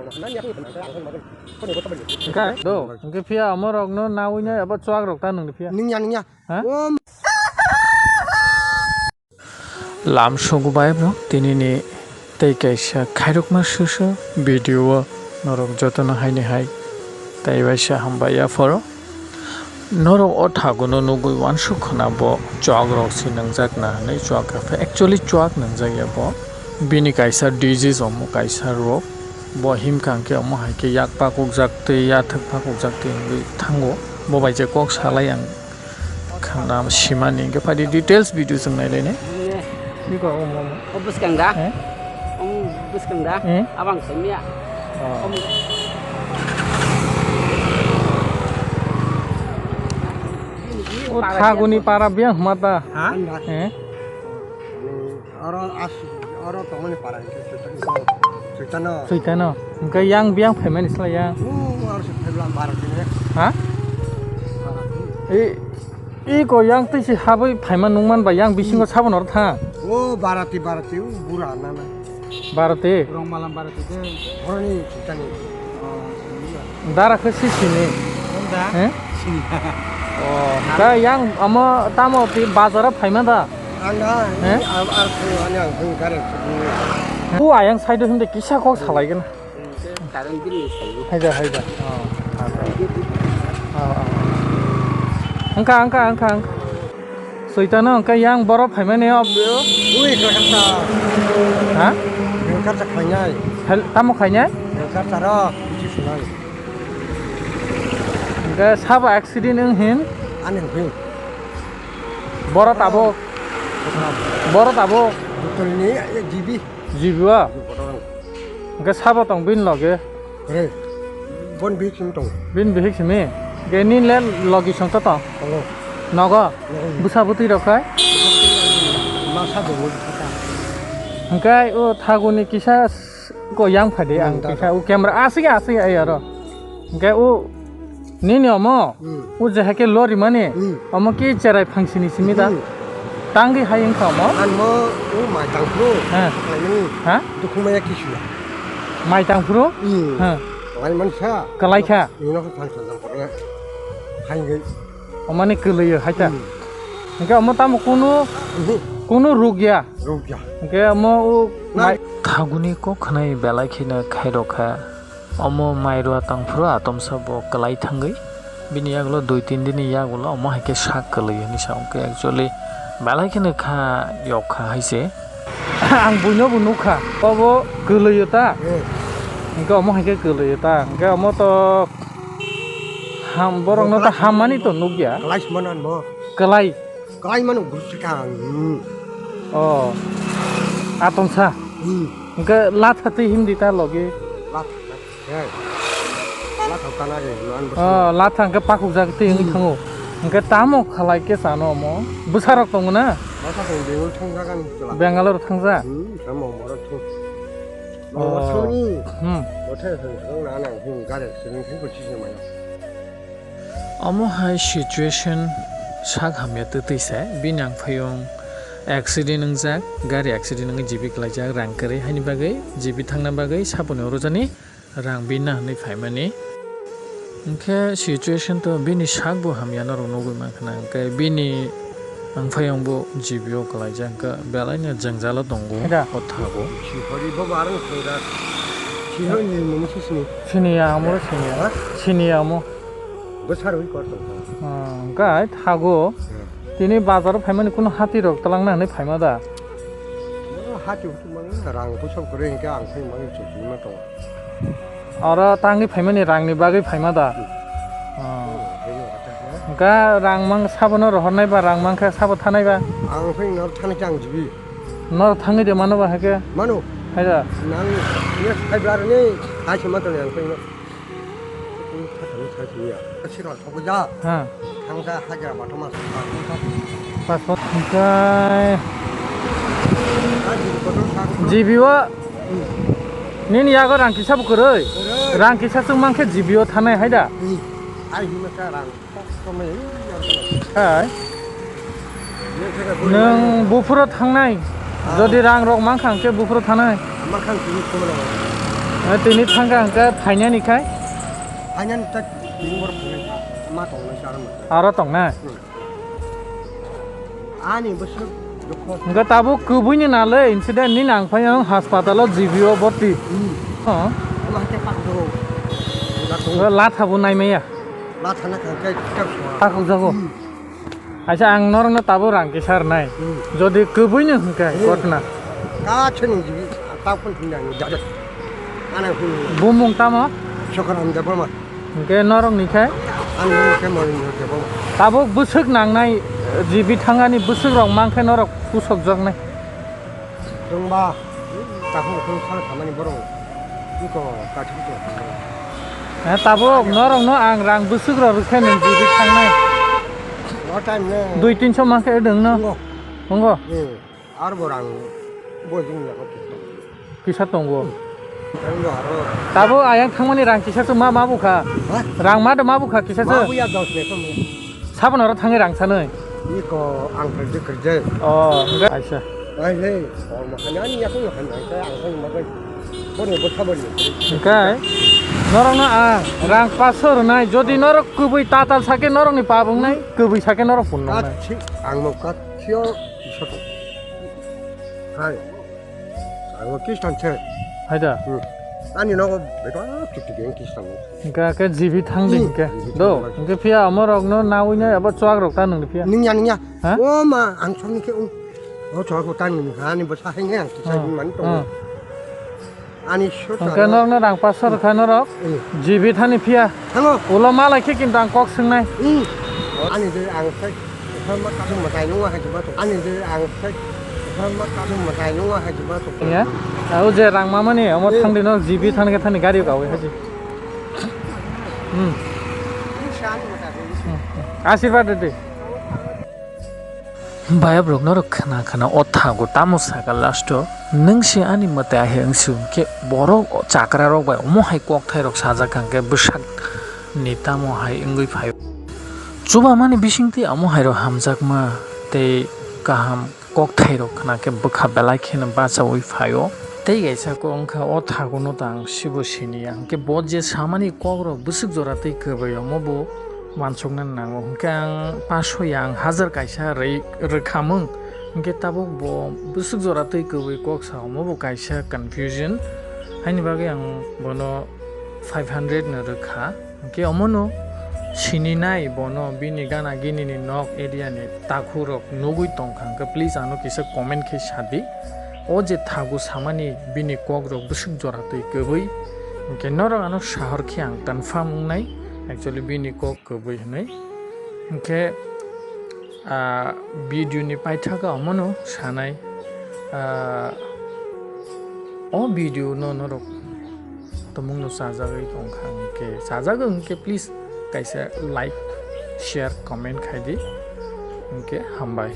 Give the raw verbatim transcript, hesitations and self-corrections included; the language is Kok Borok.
Hwnkhe do, hwnkhe phiya omorokno naui nai abo chuak rok ta nungni phiya. Nungya, nungya. Ha? O Lam sugu bai bro, tinini tei kaisa khairokma susu video o norok jotono haini hai tei waisa hambai ya phoro. Norok o thagono nugwi uansuk khna bo chuak rok se nwngjak na hinwi chuak kha pha. Actually chuak nwngjak ya bo. Bini kaisa disease omo kaisa rok. Bo himkha hwnkhe omo hai khe yak pakukjak tei yathwk pakukjak tei wngwi thango. Bo bai je kok salai ang. Khana simani hwnkhe phaidi details video chwng nailainai. Biko omo omo. O bwskang da? Eh? Omo bwskang da? Eh? Abang semiya. Oh. Omo. O thaguni para biyang hwma ta? Ha? Eh? Oro as, oro tongmani para hwnkhe Chaitanya. Chaitanya. Chaitanya. Hwnkhe yang biyang phaimani slai yang. O, aro se phaibla bara tini. Ha? Bara tini. E, e ko yang twi se habwi phaima nungman ba yang bisingo sabon oro thang. O, barati, barati, o, bura nana. Barati? Rong malam barati de. Oroni Chaitanya. Dara khe si sini. Honda? He? Sini. Oh, da yang amo tamo ti bazar o phaima da? Anda, he? Am ar ani ang hung gare. Ku ayang side hinde kisa kok salai gana. Current bill ni sai. Haida, haida. Oh. Oh, oh. Angka, angka, angka, angka. Soitano hwnkhe yang borok phaimani o. Ui, khakarsa. Ha? Khakarsa khainai. Hel, tamo khainai? Khakarsa ro, bichi sunai. Hwnkhe sabo accident wng hin? Ani hwnkhe. Borok tabuk. Borok tabuk. Botol ni, eh, G B. G B o? Botol. Hwnkhe sabo tong bini loge? Re. Bon bihik simi tong. Bini bihik simi? Hwnkhe nini le logi song to tong? Tongo. Nogo? Nogo. Bwsa bwtwi rok khai? Masa dongo bwsa ta. Hwnkhe o thaguni kisa s-, ko yang phai de ang kisa o camera aswk aswk ai aro. Hwnkhe o Nini omo, hmm, o je hai khe lori mani, hmm, omo ki cherai phangsini simi da? Hmm. Tangwi hai wngkha omo? Anmo o mai tangphuru, he, khlaimani, ha? Dukhumaya kisu ya. Mai tangphuru? Hmm. He. Lai mansa. Kalai kha? Ino kha thang thang thang korle. Hai ngai. Omani kwlwiyo hai ta? Hmm. Hwnkhe omo tamo kunu, hmm, kunu ruk ya? Ruk ya. Hwnkhe omo o na- mai- Thaguni kok khnai belai kheno khairokha. Omo mairua tangphuru atomsa bo kwlai thangwi bini yagulo dui tin dini yagulo omo hai khe sak kwlwi hwnwi sa, hwnkhe actually belai kheno kha yok kha hai se. Ang buino bo nukha, obo kwlwi ta. Hmm. Hwnkhe omo hai khe kwlwi ta, hwnkhe omo to ham, borokno to hammani to nukya. Kwlai se mano anbo. Kwlai. Kwlai mano bwswkang. Hmm. Oh. Atomsa. Hmm. Hwnkhe latha twi himdi ta logi. Latha. Hey. Latha tana re, man bwswk. Oh, latha hwnkhe pakukjak twi wngwi, hmm, thango. Hwnkhe tamo khalai khe chano omo? Bwsarok tongo na? Bwsa tong Bengal thangjagan chwla. Bangalore thangja? Hmm, tamo borok thung. Oh. Borok thangni. Hmm. Bothai thang thang na nang hung gare sini thang ko chisi maya. Omo hai situation sak hamya twtwi se, bini ang phayung accident wngjak, gari accident wngwi G B kwlaijak, rang kwrwi, haini bagwi G B thangna bagwi saponi oro jani rang bina hwnwi phaimani. Hwnkhe situation to bini sak bo hamya norok nugwi mankha na, hwnkhe bini ang phayung bo G B o kwlaijak, hwnkhe belaino jwngjalo tongo. Heda. O thago. Sihori bo barang songda. Sihori ni mung sisini. Sini ya amo, sini ya. Ha? Sini ya amo. Bwsarwi kor tongkha. Ah, hwnkhe thago. Hmm. Tini bazaro phaimani kunu hati rok twlangna hwnwi phaima da? Hati hutu mangwi rang poisa kwrwi hwnkhe ang phai mangwi chukchukma tongo. Oro tangwi phaimani rangni bagwi phaima da? Hmm. Ah. Hmm, hai no hati ha. Hwnkhe rang mang sabono rohornai ba rang mang khe sabo thanai ba? Ang phai nor thanai khe ang jibi. Nor thangwi de mano ba hai khe? Mano. Hai da. Nang yes phai blarni hai se ma tong ang phai no. Khatang sa siya. Siro thok ja. Ha. Thangsa haja bathoma. Passport hwnkhe. G B o. Nini yago rang kisa bo kwrwi. Kwrwi. Rang kisa chwng mankhe G B o thanai hai da. Hmm. Ai hima ka rang. Hai. Nwng buphuro thangnai. Ah. Jodi rang rok mankha hwnkhe buphuro thangnai. Mankha hwnkhe buphuro. Tini thangkha hwnkhe phainani khai? Phainani ta tini bor phainai kha. Ma tongnai kha aro ma. Aro tongnai? Hmm. Ani bwswk dukho. Hwnkhe tabuk kwbwini nalai incident ni nang phai ang hospital o G B o boti. Hmm. Oh. Ama hwnkhe pak dugo. Latha bo naimaya. Latha na kha khe tak swa. Takuk jago. Hmm. Aisa, ang norokno tabuk rang kisa rwnai. Hmm. Jodi kwbwino hwnkhe Hmm. Ghotna. Ka chwng jibi, ta phone thwngna ang jaga. Ana phone. Bumung tamo? Sokaram Debbarma. Hwnkhe norokni khe? Ani bumung khe Morindra Debbarma. Tabuk bwswk nangnai, eh, jibi thangani bwswk rok mankhe norok pusokjaknai. Chwngba takhuk ukhung sal khamani borok iko kathik to. Eh, tabuk norokno ang rang bwswk rok rwkhe nwng jibi thangnai. O time no. Dui tinso mankhe nwngno. Tongo. Tongo? Hmm. Ar bo rang bo jing ya ko. Kisa tongo. Tongo aro. Tabuk ayang thangmani rang kisa se ma ma bukha. Ha? Rang ma de ma bukha kisa se. Ma buya dos le ko. Sabon oro thangwi rang sanwi. Iko ang kerja kerja. Oh, hwnkhe aisa. Ai he, oh, ma kanya ni yakung ma kanya, ang kanya ma kanya. Boni botha boni. Hwnkhe norokno ang rang paso rwnai, jodi norok kwbwi tatal sake norokni pabung nai, kwbwi sake norok pun nai. Kachi, ang mo kachi o isok. Hai. Ang mo Kristan se. Hai da. Hmm. Ani nogo bebak chukti geng Kristan. Hwnkhe khe jibi thang di Hmm, hwnkhe. Jibi Do, thang di. Hwnkhe phiya omorokno nawi nai abo chuak rok ta nung di phiya. Nungya, nungya. Ha? O ma, ang somni khe, um, o chuak rok ta nung ha, ani bo sa henge ang kisa Hmm. Mani tongo. Hmm. Ani so Hwnkhe norokno rang paso rwkha norok. Hmm. Jibi thani phiya. Thango. Ulo malai khe kintu ang kok swngnai. Hmm. Ani de ang sai. Bwkha ma kasung mwtai nungma hai jeba tong. Ani je ang sai bwkha ma kasung mwtai nungma hai jeba tong. Ya. Au je rang mamani omo Eh. Thangdi no G B thani khe thani gari kawi haji. Hmm. Ani mwtai. Hmm. Asirwad de. Bayap rok norok khna khna o thago tamo saka last o. Nwng se ani mwtai ahe wngsu hwnkhe borok chakra rok bai omo hai kokthai rok sajak hwnkhe bwsak ni tamo hai wngwi phaio. Chubamani bisingtwi amo hairok hamjakma tei kaham kokthairok khna khe bwkha belai kheno bachaui phaio. Tei kaisa kok wngkha o thagono ta ang sibo siniya, hwnkhe bo je samani kokrok bwswk jora tei kwbwi omo bo wansukna nango, hwnkhe ang paso ya ang hajar kaisa rwi rwkhamung, hwnkhe tabuk bo bwswk jora tei kwbwi kok sa omo bo kaisa confusion, haini bagwi ang bono five hundred no rwkha. Hwnkhe omono sininai bono bini gana ginini nok area ni takhuk rok nugwi tongkha hwnkhe please ano kisa comment khe sadi. O je thago samani bini kok rok bwswk jora twi kwbwi. Hwnkhe norok ano sahor khe ang confirm wngnai actually bini kok kwbwi hwnwi. Hwnkhe ah, video ni paithak omono sanai, ah, o video no norok tomung no chajagwi tongkha hwnkhe, chajagwi hwnkhe please kaisa like, share, comment khaidi, hwnkhe hambai.